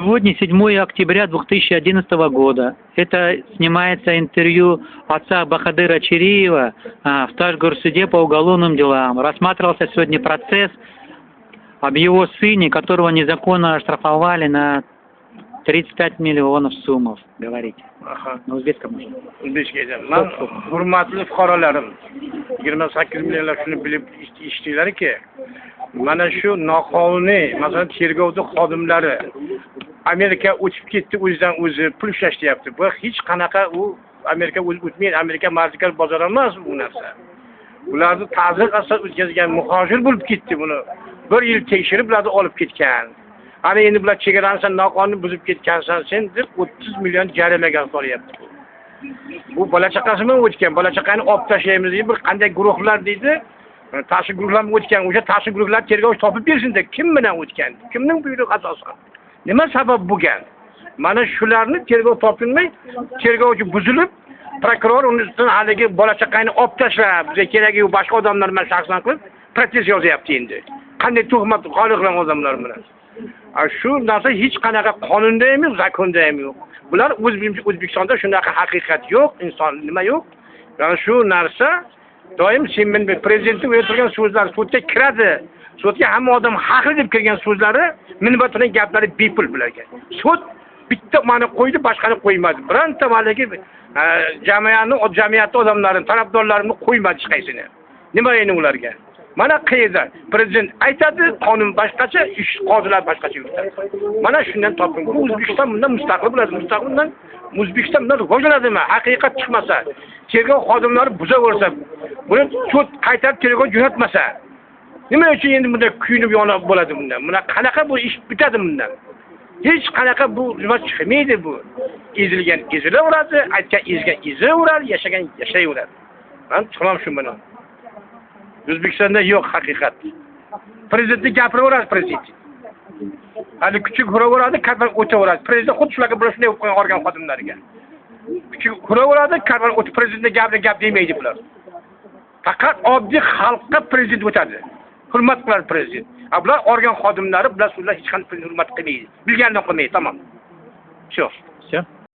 Сегодня 7 октября 2011 года. Это снимается интервью отца Бахадыра Чириева в Ташгорсуде по уголовным делам. Рассматривался сегодня процесс об его сыне, которого незаконно оштрафовали на 35 миллионов сумов. Говорите. Aha. На узбекском можно. O'zbekcha aytaman. Man, hurmatli fuqarolarim, 28 millionlab shuni bilib eshitdinglarki, mana shu noqonuniy, masalan, tergovda xodimlari Amerika o'tib ketdi, o'zidan o'zi pul ishlash deyapti. Bu hech qanaqa u Amerika o'zi o'tmaydi, Amerika markaz bozor emas bu narsa. Ularni ta'ziq asos o'tkazgan muhojir bo'lib ketdi buni. Bir yil tekshirib ularni olib ketgan. Ana endi bular chegarani sen noqonuniy buzib ketgansan sen deb 30 million jarimaga solyapti. Bu bola chaqasi bilan o'tgan, bola chaqani olib tashlaymiz deydi, bir qanday guruhlar deydi, tashqi guruhlar bilan o'tgan, o'sha tashqi guruhlar tergov topib bersin deb kim bilan o'tgan, kimning buyrug'i asosan, nima sabab bo'lgan? Mana shularni tergov topilmay, tergovchi buzilib, prokuror uni ustidan haligi bola chaqani olib tashlab, bizga keragi yo'q boshqa odamlar bilan shaxsan qilib protest yozyapti endi. Qanday tuhmat qolgan odamlar bilan. Shu narsa hech qanaqa qonunda ham yo'q, zakonda ham yo'q. Bular O'zbekistonda shunaqa haqiqat yo'q, inson nima yo'q. Ya'ni shu narsa doim sen men prezidentning o'tirgan so'zlari sudga kiradi. Sudga hamma odam haqli deb kirgan so'zlari, minbatning gaplari bepul bularga. Sud bitta ma'ni qo'ydi, boshqani qo'ymadi. Bironta haligi jamiyatni, jamiyatni odamlarini, tarafdorlarini qo'ymadi hech qaysini. Nima endi ularga? Mana qayerda prezident aytadi, qonun boshqacha, ish qozilar boshqacha yuritadi. Mana shundan toping. Bu O'zbekiston bundan mustaqil bo'ladi, mustaqil bundan O'zbekiston bundan rivojlanadimi? Haqiqat chiqmasa, tergov xodimlari buzaversa, buni sud qaytarib tergov jo'natmasa, nima uchun endi bunday kuyinib yonib bo'ladi bundan? Buna qanaqa bu ish bitadi bundan? Hech qanaqa bu nima chiqmaydi bu. Ezilgan ezilaveradi, aytgan ezgan ezilaveradi, yashagan yashayveradi. Men chiqmam shu bilan. O'zbekistonda yo'q haqiqat. Prezidentni gapiraveradi prezident. Hali kuchuk huraveradi, karvon o'taveradi. Prezident xuddi shularga bular shunday qo'ygan organ xodimlariga. Kuchuk huraveradi, karvon o'tib prezidentni gapini gap demaydi bular. Faqat oddiy xalqqa prezident o'tadi. Hurmat qiladi prezident. A bular organ xodimlari, bular sudlar hech qanday hurmat qilmaydi. Bilganidan qilmaydi, tamom. Всё. Всё?